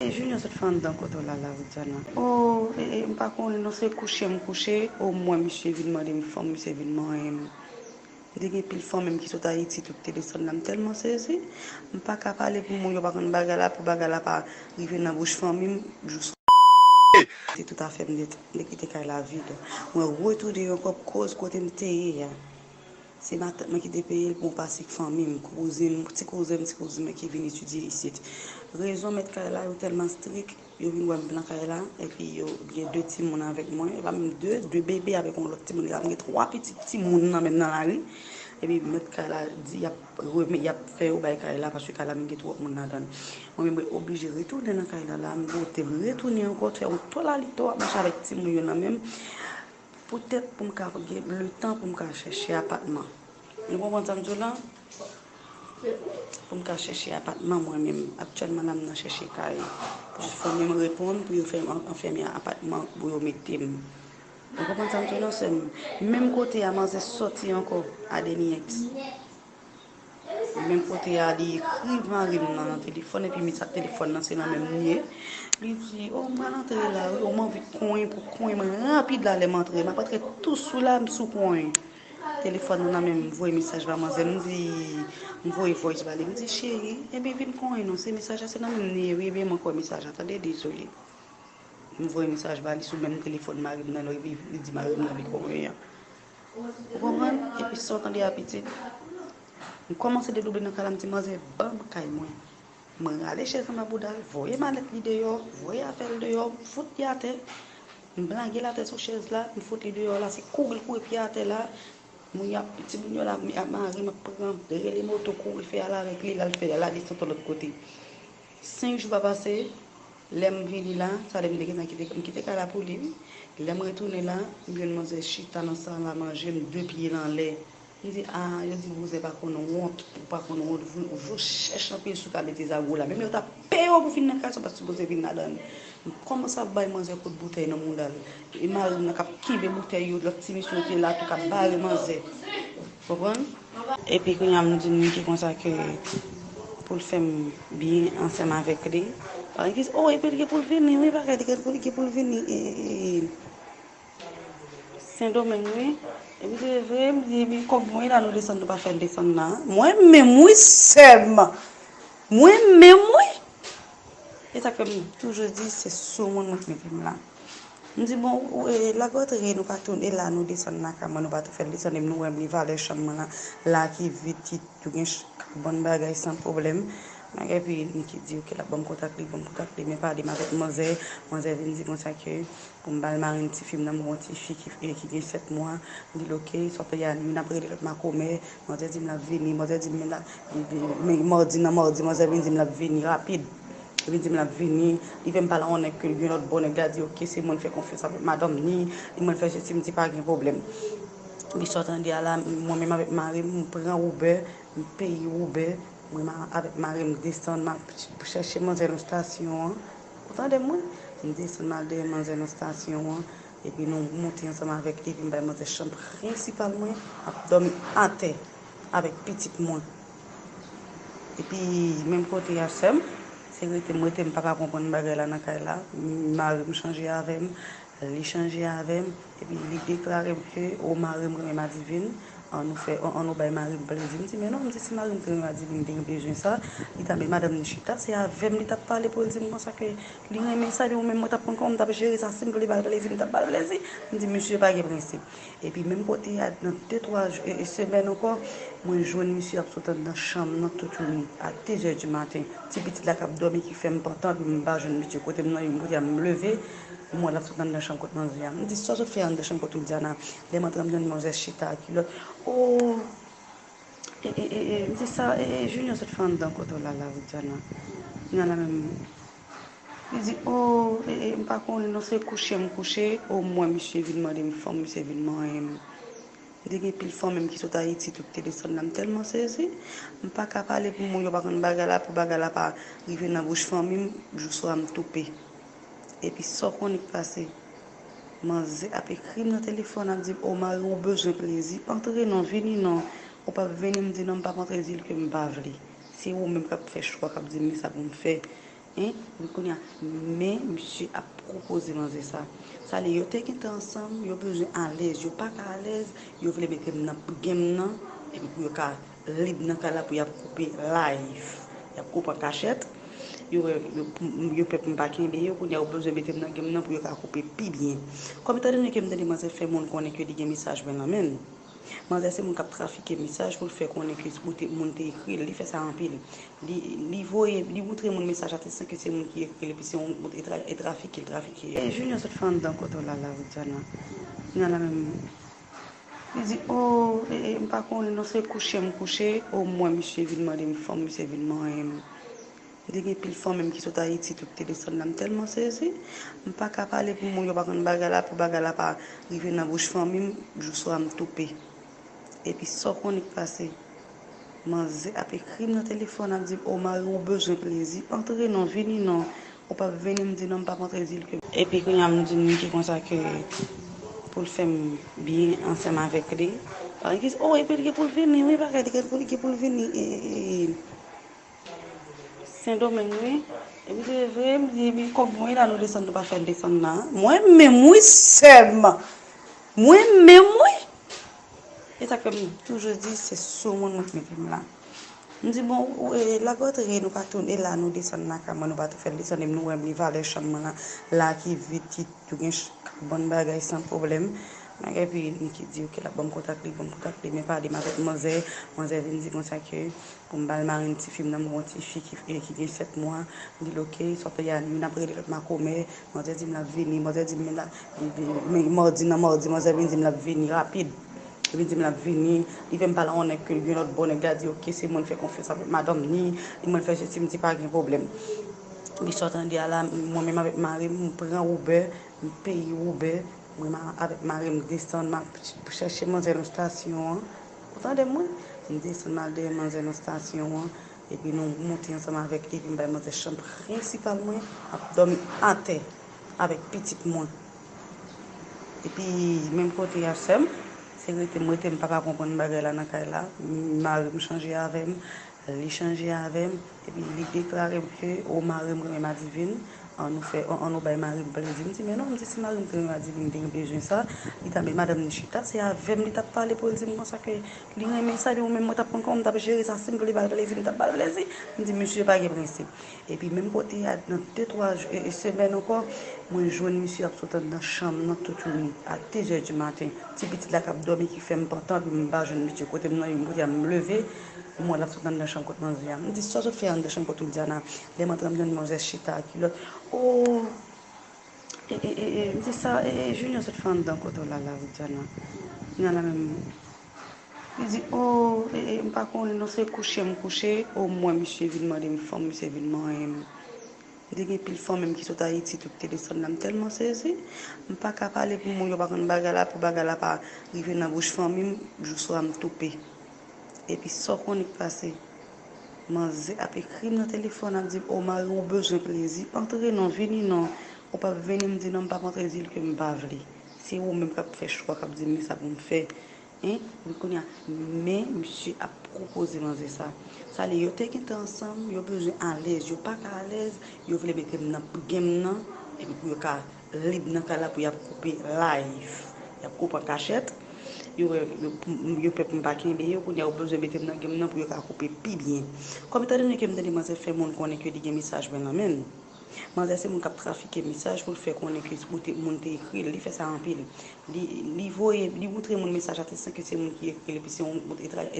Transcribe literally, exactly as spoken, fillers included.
E Junior sot fè anndan kote w la la, Widiana. O, e, e, m pa konnen non, se kouche m kouche. O, m wè misye vin mande m fanm, misye vin manyen m. M te gen pil fanmi m ki sot Ayiti, tout te desann la, m tèlman sezi. M pa ka pale pou moun yo pa konn bagay la, pou bagay la pa rive nan bouch fanmi m, jou sou. Se tout afè m te, m te kite kay la vid. Mwen retounen ankò pou koz kote m te ye a. Se matant mwen ki te peye l pou yon pati fanmi m, kouzen m, ti kouzen m, ti kouzin mwen ki vin etidye isit. Rezon mèt kay la yo tèlman strik, yo vin wè m pran kay la, epi yo gen de timoun avèk mwen, e pa menm de, de bebe avèk yon lòt timoun, e la m gen twa pitit timoun nan menm nan lari. Epi mèt kay la di y ap renmen, y ap fè yo bay kay la, paske kay la menm gen twòp moun ladan l. Mwen menm mwen oblije retounen nan kay la, la m bote m retounen ankò, fè yon twa lalito, ap mache avèk timoun yo nan men m. Poutèt pou m ka gen letan pou m ka chèche apatman. Nou konprann sa m di w la? Pou m ka chèche apatman mwen menm. Aktyèlman la, m nan chèche kay. Pou fanmi m reponn, pou yo fè m an, anfèmen apatman pou yo mete m. Nou konprann sa m di w la, sè m? Menm kote a, manzè sòti ankò, Adeniyex. Menm kote a, li ekri mari m nan, nan telefòn, epi misye ak telefòn nan, se nan men m li ye. Li di, o, m pral antre la, wi, o, m anvi konyen pou konyen mwen rapid la, lè m antre. M ap antre tou sou la, m sou konyen. Telefòn nan nan men m, m voye mesaj ba manzè, m di, m voye voice ba li, m di, cheri, ebyen vin konyen non, se mesaj la, se nan men m li ye, wi, ebyen mwen kwè mesaj la, tande, dezole. M voye mesaj ba li sou menm telefòn mari m nan, epi li di mari m nan li konyen an. Ou konprann? Epi sa w tande a pitit. M kòmanse dedoube nan kay la, m di, manzè, ban m kay mwen. Mwen rale chèz nan mabouda l, voye malèt li deyò, voye afè l deyò, m fout li atè. M lage l atè sou chèz la, m fout li deyò la, se kouri l kouri pye atè la. Moun y ap, timoun yo la, m ap mari, m ap pran, rele moto, kouri fè al avèk li, l al fè, l al desann yon lòt kote. Senk jou pa pase, lè m vini la, sa lè m te gentan kite, m kite kay la pou li, wi. Lè m retounen la, m jwenn manzè chita nan sal a manje, m de pye l anlè. M di, a, yo di bouzen pa konn wont, ou pa konn wont vre, ou jis chèch anpil sou kalite zago la. Menm lè yo ta peye w pou vin nan kay sa, w pa t sipoze vin ladan l. M kòmanse ap bay manzè kout boutèy nan mouda l. E mari m nan k ap kenbe boutèy yo, lòt ti mesye yo te la tou k ap bare manzè. Konprann? Epi kounye a m di m ki konsa ke pou l fè m byen ansanm avèk li. Paske, o, epi li gen pou l vini, wi, bagay li gen pou, li gen pou l vini. E, e, e, Sendomeng, wi. Epi se vre, m di, epi kòb mwen la, nou desann, nou pa fè l desann la. Mwen menm, wi, sè m. Mwen menm, wi. E sa k fè m toujou di, se sou moun mwen mete m la. M di, bon, ou, e, lagòtri, nou pa tounen la, nou desann lakay mwen, nou pa tou fè l desann, epi nou wè m li valè chanm mwen la, la ki vid, ki tou gen ch-, kab bann bagay san pwoblèm. Epi m ki di, oke, l ap ban m kontak li, ban m kontak li, men pale m avèk manzè, manzè vin di konsa ke, pou m ba l mari m tifi m nan, m gon tifi ki, ki gen sèt mwa. M di l, oke, sa w ap fè a, youn ap rele lòt makomè. Manzè di m l ap vini, manzè di m men la, men madi nan madi, manzè vin di m l ap vini rapid. Li vin di m l ap vini, li fè m pale a yon nèg ke l gen lòt bò, nèg la di, oke, se mwen l fè konfyans avèk madanm ni, li mwen l fè sesi, m di pa gen pwoblèm. Epi sa w tande a la, mwen menm avèk mari m, m pran Uber, m peye Uber, mwen ma-, avèk mari m desann, m al chèche manzè nan estasyon an. Ou tande mwen? M desann, m al dèyè manzè nan estasyon an. Epi nou moute ansanm avèk li, epi m bay manzè chanm prensipal mwen, ap dòmi atè avèk pitit mwen. Epi menm kote a sè m, se rete m rete, m pa ka konprann bagay la nan kay la. Mari m chanje avè m, li chanje avè m, epi li deklare m ke, o, mari m renmen madivin, an nou fè, an, an nou bay mari m plezi. M di, men non, m di, si mari m te renmen madivin, li te gen bezwen sa, li ta met madanm ni chita, se avè m li t ap pale pou l di m konsa ke li renmen sa, li ou menm mwen t ap konn kòman m t ap jere sa, si m vle ba l plezi, m t ap ba l plezi. M di, misye pa gen prensip. Epi menm kote a, nan de twa jou, e, e, semèn ankò, mwen jwenn misye ap sot anndan chanm nan toutouni, a de zè di maten. Ti pitit la k ap dòmi ki fè m pantan, m pa jwenn misye kote m nan, yon kote a m leve, m wè l ap sot anndan chanm kot manzè a. M di, sa w sot fè anndan chanm kot Widiana? Lè m antre, m jwenn manzè chita ak kilòt. O! E, e, e, e, m di sa, e, e, Junior sot fè anndan kote w la la, Widiana. Nan la menm. Li di, o, e, e, m pa konnen non, se kouche m kouche, o, m wè misye vin mande m fanm, misye vin manyen m. M te gen pil fanmi m ki sot Ayiti, tout te desann la, m tèlman sezi. M pa ka pale pou moun yo pa konn bagay la, pou bagay la pa rive nan bouch fanmi m, jou swa m toupe. Epi sa w konnen k pase? Manzè ap ekri m nan telefòn, ap di m, o, mari w bezwen plezi, antre non, vini non. Ou p ap vini, m di non, m p ap antre, di l ke m pa vle. Se ou menm k ap fè chwa, k ap di m ki sa pou m fè. Hein? Epi kounye a, men misye ap pwopoze manzè sa. Sa vle yo te gentan ansanm, yo bezwen alèz, yo pa ka alèz, yo vle mete m nan game nan, epi pou yo ka lib nan kay la pou y ap koupe live. Y ap koupe an kachèt. Yo wè, yo, yo pè pou m pa kenbe yo, kounye a yo bezwen mete m nan game nan pou yo ka koupe pi byen. Kòm etandone ke m tande manzè fè moun konnen ke li gen mesaj mwen nan men l. Manzè se moun k ap trafike mesaj pou l fè konnen ke moun te ekri l, li fè sa anpil. Li, li voye, li moutre moun mesaj la, te san ke se moun ki ekri l, epi se yon, e trafike l, trafike l. E Junior sot fè anndan kote w la, la, Widiana. Widiana menm, li di, o, e, e, m pa konnen non, se kouche m kouche, o mwen misye vin mande m fanm, misye vin manyen m. M te gen pil fanmi m ki sot Ayiti tou ki te desann la, m tèlman sezi. M pa ka pale pou moun yo pa konn bagay la, pou bagay la pa rive nan bouch fanmi m, jou swa m toupe. Epi sa w konnen k pase? Manzè ap ekri m nan telefòn, ap di m, o mari w bezwen plezi, antre non, vini non. Ou p ap vini, m di non, m p ap antre, di l ke. Epi kounye a m di Niki konsa ke pou l fè m byen ansanm avèk li. Paske, o, epi l gen pou l vini, wi, bagay li gen pou l, gen pou l vini. E, e, e. Sendomeng, wi. Epi se vre, m di, epi kòb mwen la, nou desann, nou pa fè l desann la. Mwen menm, wi, sè m. Mwen menm, wi. E sa k fè m toujou di, se sou moun mwen mete m la. M di, bon, ou, e, l ap rantre, nou pa tounen la, nou desann lakay mwen, nou pa tou fè l desann, epi nou wè m gen valè chanm mwen la, la ki vid, ki tou gen ch-, bann bagay san pwoblèm. Epi m ki di, oke, l ap ban m kontak li, ban m kontak li, men pale m avèk manzè, manzè vin di konsa ke, pou m ba l marenn tifi m nan, m gon tifi ki, ki gen sèt mwa. M di l, oke, sa fè y a youn ap rele lòt makomè. Manzè di m l ap vini, manzè di m men la, men madi nan madi, manzè vin di m l ap vini rapid. Li vin di m l ap vini, li fè m pale yon nèg ke l gen lòt bò, nèg la di, oke, se mwen l fè konfyans avèk madanm ni, li mwen l fè sesi, m di pa gen pwoblèm. Epi sa w tande a la, mwen menm avèk mari m, m pran Uber, m peye Uber, mwen ma-, avèk mari m desann, m ap chèche manzè nan estasyon an. Ou tande mwen? M desann, m al dèyè manzè nan estasyon an, epi nou monte ansanm avèk li, epi m bay manzè chanm prensipal mwen, ap dòmi atè avèk pitit mwen. Epi, menm kote a, sè m, se rete m rete, m pa ka konprann bagay la nan kay la. Mari m chanje avè m, li chanje avè m, epi li deklare m ke, o, mari m renmen Madivin, an nou fè, an, an nou bay mari m plezi. M di, men non, m di, si mari m te renmen Madivin, li te gen bezwen sa, li ta met madanm ni chita, se avè m li t ap pale pou l di m konsa ke li renmen sa, li, ou menm mwen t ap pran kò m, m t ap jere sa, si m vle ba l plezi, m t ap ba l plezi. M di, misye pa gen prensip. Epi menm kote a, nan de twa jou, e, e, semèn ankò, mwen jwenn misye ap sot anndan chanm nan tout youri a de zè di maten. Ti pitit la k ap dòmi ki fè m pantan, epi m pa jwenn misye kote m nan, yon kote a m leve, m wè l ap sot anndan chanm kot manzè a. M di, sa w sot fè anndan chanm kot Widiana? Lè m antre, m jwenn manzè chita ak kilòt. O! E, e, e, e, m di sa, e, e, Junior sot fè anndan kote w la, la, Widiana. Widiana menm, li di, o, e, e, m pa konnen non, se kouche m kouche, o mwen misye vin mande m fanm, misye vin manyen m. M te gen pil fanmi m ki sot Ayiti tou ki te desann la, m tèlman sezi. M pa ka pale pou moun yo pa konn bagay la, pou bagay la pa rive nan bouch fanmi m, jou swa m toupe. Epi sa w konnen k pase? Manzè ap ekri m nan telefòn, ap di m, o mari w bezwen plezi, antre non, vini non. Ou p ap vini, m di non, m p ap antre, di l ke m pa vle. Se ou menm k ap fè chwa, k ap di m men sa pou m fè. Hein? Epi kounye a, men misye ap pwopoze manzè sa. Sa vle yo te gentan ansanm, yo bezwen alèz, yo pa ka alèz, yo vle mete m nan game nan, epi pou yo ka lib nan kay la pou y ap koupe live. Y ap koupe an kachèt. Yo wè, yo, yo pè pou m pa kenbe yo, kounye a yo bezwen mete m nan game nan pou yo ka koupe pi byen. Kòm etandone ke m tande manzè fè moun konnen ke li gen mesaj mwen nan men l. Manzè se moun k ap trafike mesaj pou l fè konnen ke moun te, moun te ekri l, li fè sa anpil. Li, li voye, li moutre moun mesaj la, te san ke se moun ki ekri l, epi se yon, yon etra-, etra-,